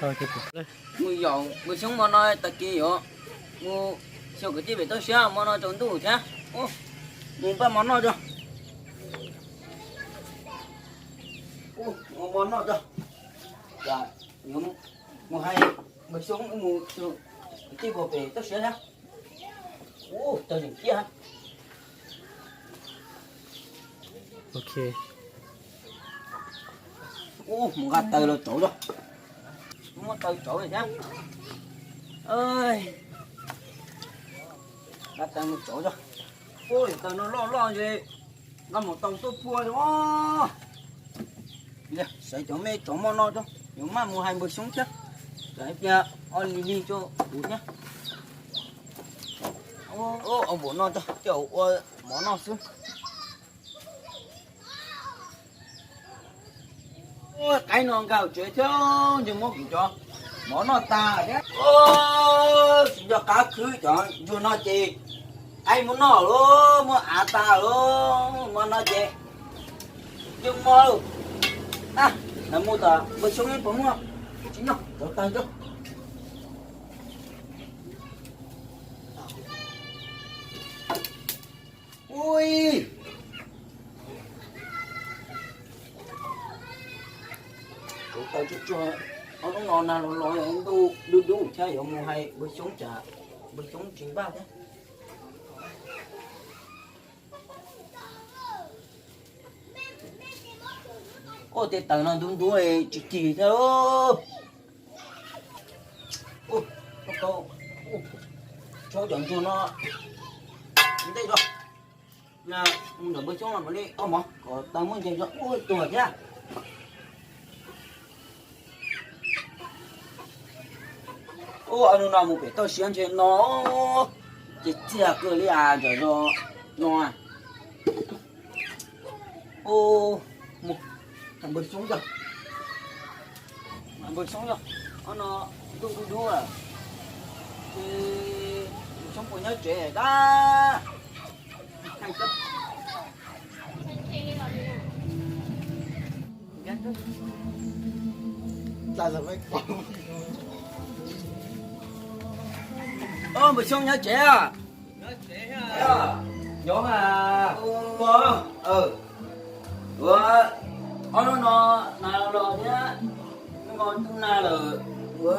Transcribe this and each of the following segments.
Mus yaum npawg Xyoob hmo no tag kis yuav mus xyuas kwv tij pem toj siab, hmo no tsaus ntuj thiab. Mus npaj mov noj tso. Ua mov noj tso. Mus hais npawg Xyoob mus xyuas kwv tij puag pem toj siab thiab. Ub, tawg zeem tiag. Mus nqa taws los tsauv tso. Muab taws tsauv thiab. Nqa taws mus tsauv tso. Ub, taws no loj loj ces nqa mus tau tuaj pua os. Sawv cov me tsov mov noj tso, yuav maj mus hais npawg Xyoob thiab, tsam ib pliag ob lig lig tso kuv thiab. Ua npaum no tso, coj ua mov noj xwb. Qaib no nkag tsev thiab, ntshe muab kuv cov mov noj tas thiab. Tsis nco qab khwb cov ntsuag no ces qaib muab noj lawm, muab av tas lawm, muab no ces yeej mob lawm. Lawv mus tom npawg Xyoob yeej puas muaj tsis noj cov tag tso. Ui, kuv tau tsuag tsuag, ob hnub no nag los los ntuj dub dub thiab, yuav mus hais npawg Xyoob tsam npawg Xyoob tsis npaj thiab. Ua tej taws no ntub ntub tsis cig thiab. Tshuab cov ntsuag no ntej tso. Mus nrog npawg Xyoob los mam li ua mov kom taws muaj nqis tso. Ub, tuag thiab. Ub, ob hnub no mus pem toj siab ntshe no ces txiag kawg li as, cov zos no. Ub, mus npawg Xyoob tso. Npawg Xyoob tso, ob no ntuj dub dub lawm, ces npawg Xyoob puas nyob tsev dab. Npawg Xyoob nyob tsev a? Nyob mas. Ua, ob hnub no nag los thiab, hnub no ntuj nag lawm, ua,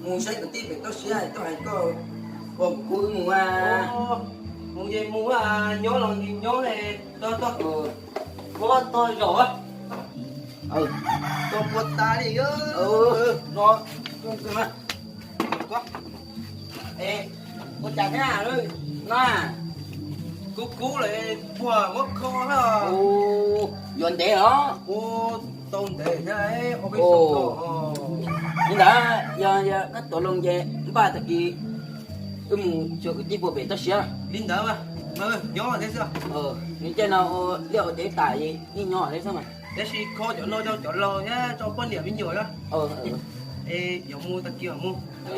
mus saib kwv tij pem toj siab tuaj hais koj, ua kuv mus a. Mus ces mus a, nyob los nyob, tog tog zaum, tog puas tas li. No, ua cas thiab na? Kub kub lawm, puag muab kho na. Yuav ntev los? Tau ntev thiab. Li ntawd yog koj tuav loo ces npaj tag kis wb mus xyuas kwv tij puag pem toj siab. Li ntawd mas, nyob thiab xwb. Nws caij no ua liaj ua teb tas yeej nyob thiab xwb mas. Tab sis kho cov no rau cov laus thiab rau poj niam me nyuam na. Es yuav mus tag kis mam mus.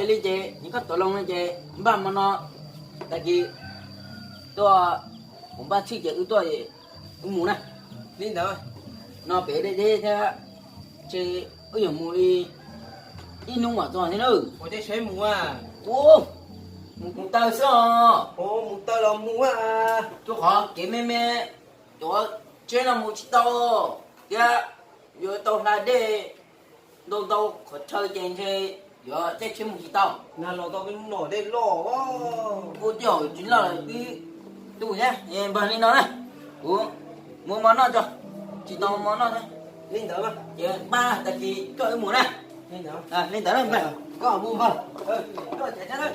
Li ces koj tuav loo no ces npaj hmo no tag kis tuaj, kuv npaj txhij ces wb tuaj, wb mus na. Li ntawd. No pem deb deb thiab, ces wb yuav mus li ib hnub mam txog thiab na. Ua, mus, mus taw xwb os. Mus taw los mus. Rau qhov kev me me, cov tsheb no mus tsis tau thiab, yuav tau hla dej ntau ntau qhov chaw ces ntshe yuav caij tsheb mus tsis tau. Nag los tau nom dej loj. Ua, tej zaum tsis loj lawm twb tu thiab. Npawg, li no na, kuv muab mov noj tso, tsis tau mov noj thiab. Li ntawd ces npaj tag kis koj wb mus na. Li ntawd na npawg, koj mus npawg, koj ces thiab na.